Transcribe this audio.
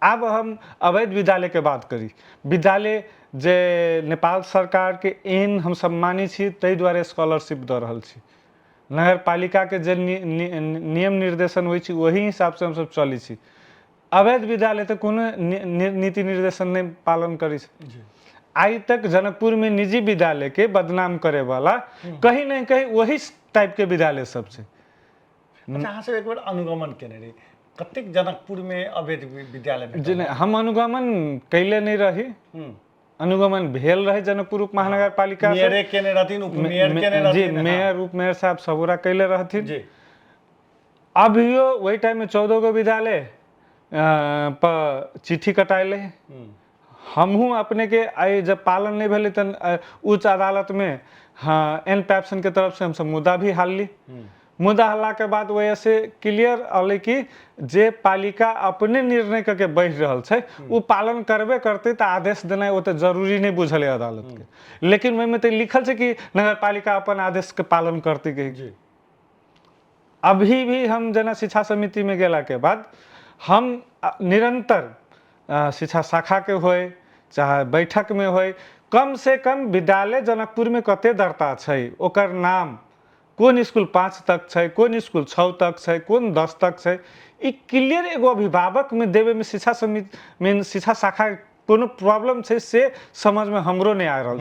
आब हम अवैध विद्यालयके बात करी। विद्यालय जे नेपाल सरकारके एन हमसब मानै छी, ताहि दुआरे स्कॉलरशिप दऽ रहल छी। नगरपालिकाके जे नियम निर्देशन होइ छै, ओही हिसाबसँ हमसब चलै छी। अवैध विद्यालय तऽ कोनो नीति निर्देशन नहि पालन करै छै। आइ तक जनकपुरमे निजी विद्यालयके बदनाम करैवला कहीं ने कहीं वही टाइपके विद्यालय सब छै। अच्छा, अहाँ सब एक बेर अनुगमन केने रही, कतेक जनकपुरमे अवैध विद्यालय? जे नहि, हम अनुगमन कैले नहि रही। अनुगमन भेल रहे जनकपुर उप महानगर पालिका। मेयरे केने रहथिन, उपमेयर केने रहथिन? जी, मेयर, उपमेयर साहब सब गोरा कैले रहथिन जी। अभियो ओहि टाइममे 14 गो विद्यालय पर चिट्ठी कटायल। हमहूँ अपनेके आइ जब पालन नहि भेलै तऽ उच्च अदालतमे, हाँ, एन पैप्सनके तरफसँ हमसब मुद्दा भी हारली। मुद्दा हल्लाके बाद वजहसँ क्लियर अलै कि जे पालिका अपने निर्णय कऽ के बढ़ि रहल छै, ओ पालन करबे करतै, तऽ आदेश देनाइ ओते जरूरी नहि बुझल अदालतके। लेकिन ओहिमे तऽ लिखल छै कि नगरपालिका अपन आदेशके पालन करतै कि जी। अभी भी हम जेना शिक्षा समितिमे गेलाके बाद हम निरन्तर शिक्षा शाखाके होइ चाहे बैठकमे होइ, कम से कम विद्यालय जनकपुरमे कते दर्ता छै, ओकर नाम, कोन इसकुल 5 तक छै, कोन इसकुल 6 तक छै, कोन 10 तक छै, ई क्लियर एगो अभिभावकमे देबेमे शिक्षा समिति मेन शिक्षा शाखा कोनो प्रॉब्लम छै, से समझमे हमरो नहि आ रहल।